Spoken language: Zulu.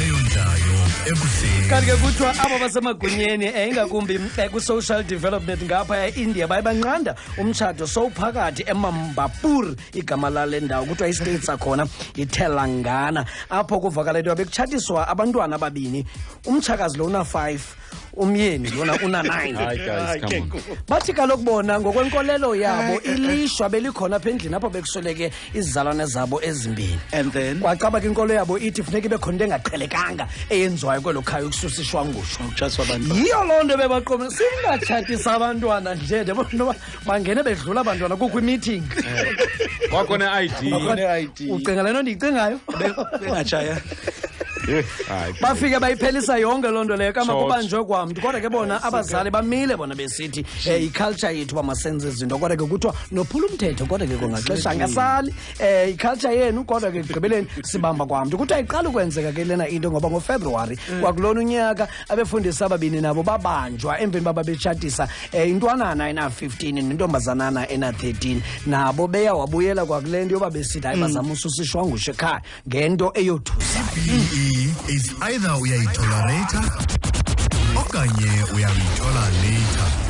Eyondlayo ekuseni. Kanti ke kuthiwa abo basemagunyeni, ingakumbi kwi-social development ngapha e-India, baye banqanda umtshato sowuphakathi eMambapur, igama lale ndawo. Kuthiwa istate sakhona yiTelangana, apho kuvakala into yoba bekutshatiswa abantwana ababini. Umtshakazi lo una-5, umyeni lona una-9. Hi guys, come on. Bathi kaloku bona ngokwenkolelo yabo ilishwa belikhona apha endlini apho bekusweleke izizalwane zabo ezimbini. And then? Kwacaba ke inkolo yabo ithi funeka ibe khona into engaqhelekanga eyenziwayo kwelo khaya ukususa ishwangusho. Ukutshatiswa abantwana. Yiyo loo nto bebaqome singatshatisa abantwana nje, ndiyabona into yoba bangene bedlula abantwana kukho imeeting. Kwakho ne-ID. Kwakho ne-ID. Ucinga le nto ndiyicingayo? Bengatshaya. Hayi. Bafike bayiphelisa yonke loo nto leyo kama Tshotsho. kubanjwe kwamntu. Kodwa ke bona abazali bamile bona besithi yiculture yethu uba masenze izinto, kodwa ke kuthiwa nophula umthetho, kodwa ke kwangaxesha angasali yiculture yenu, kodwa ke ekugqibeleni sibamba kwamntu. Kuthiwa iqala ukwenzeka ke lena into ngoba ngoFebruwari kwakulona unyaka abefundisi ababini nabo babanjwa emveni baba betshatisa intwanana ena-15 nentombazanana ena-13, nabo beya wabuyela kwakule nto yoba besithi hayi, bazama ususa ishwangusha ekhaya ngento eyothusayo. BE is either uyayitolerata okanye uyayitola later.